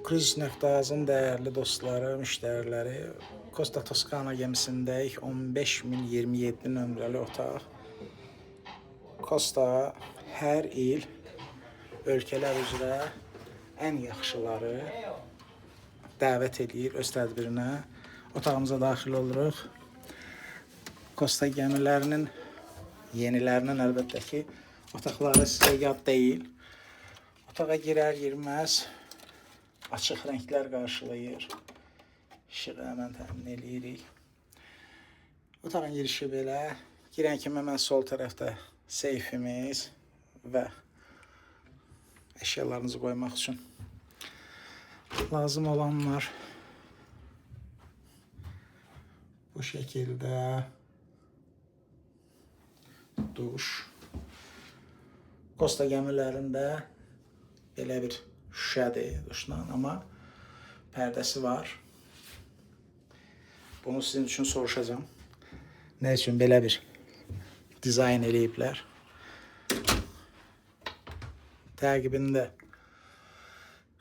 Cruise.azın dəyərli dostları, müştəriləri, Costa Toscana gəmisindəyik. 15027 nömrəli otaq. Costa hər il ölkələr üzrə ən yaxşıları dəvət eləyir öz tədbirinə. Otağımıza daxil oluruq. Costa gəmilərinin yenilərinin əlbəttə ki, otaqları sizə yad deyil. Otağa girər girməz açıq rənglər qarşılayır. İşığı həmən təmin eləyirik. Otağın girişi belə. Girən kimi həmən sol tərəfdə seyfimiz və əşyalarınızı qoymaq üçün lazım olanlar bu şəkildə duş. Costa gəmilərində belə bir şüşədir duşla, amma pərdəsi var. Bunu sizin üçün soruşacağam. Nə üçün belə bir dizayn eləyiblər? Təqibində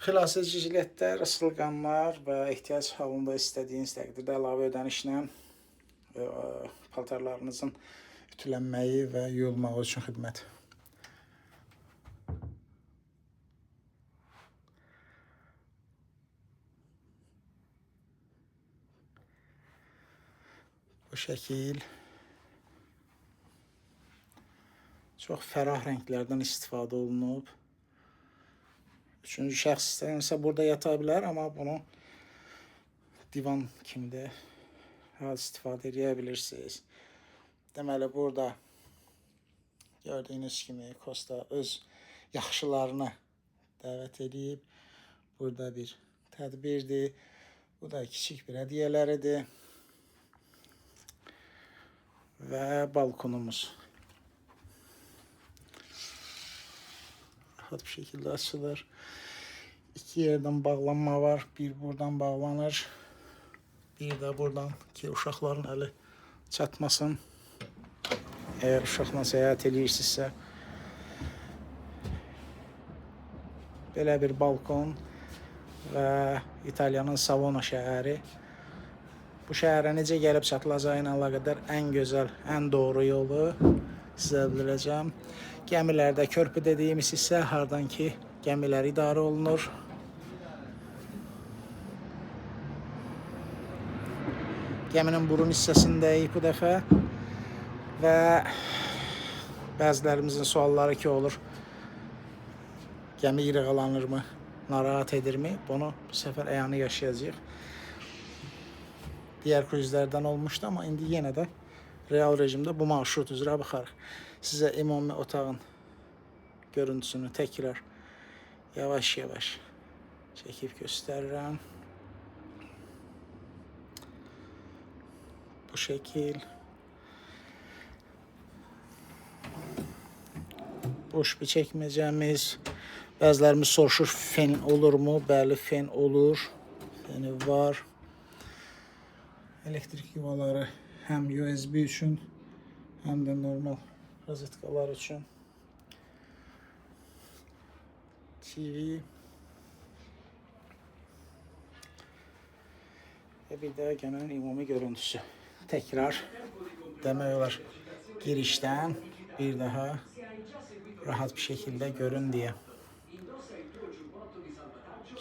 xilasedici jiletlər, ısılqanlar və ehtiyac halında istədiyiniz təqdirdə əlavə ödənişlə paltarlarınızın ütülənməyi və yuyulmağı üçün xidmət. Bu şəkil. Çox fərah rənglərdən istifadə olunub. Üçüncü şəxs istəyənsə burada yata bilər, amma bunu divan kimi də rahat istifadə edə bilirsiniz. Deməli, burada gördüyünüz kimi Costa öz yaxşılarını dəvət edib. Burada bir tədbirdir. Bu da kiçik bir hədiyyələridir. Və balkonumuz. Rahat bir şekilde açılır. İki yerdən bağlanma var. Bir buradan bağlanır. Bir də buradan ki uşaqların əli çatmasın. Əgər uşaqla səyahət eləyirsinizsə. Belə bir balkon və İtaliyanın Savona şəhəri. Bu şəhərə necə gəlib çatılacağı ilə əlaqədar ən gözəl, ən doğru yolu sizə bildirəcəm. Gəmilərdə körpü dediyimiz hissə hardan ki gəmilər idarə olunur. Gəminin burun hissəsindəyik bu dəfə və bəzilərimizin sualları ki olur. Gəmi yırğalanırmı, narahat edirmi? Bunu bu səfər əyanı yaşayacağıq. Digər kruizlərdən olmuşdu, amma indi yenə də real rejimdə bu marşrut üzrə baxarıq. Sizə ümumi otağın görüntüsünü təkrar yavaş-yavaş çəkib göstərirəm. Bu şəkil. Boş bir çəkməcəmiz. Bəzilərimiz soruşur, fen olurmu? Bəli, fen olur. Feni var. Elektrik yuvaları həm USB üçün, həm də normal rozetkalar üçün. TV. Və bir də gəminin ümumi görüntüsü. Təkrar demək olar girişdən bir daha rahat bir şekilde görün diye.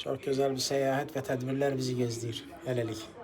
Çok güzel bir səyahət və tədbirlər bizi gözləyir hələlik.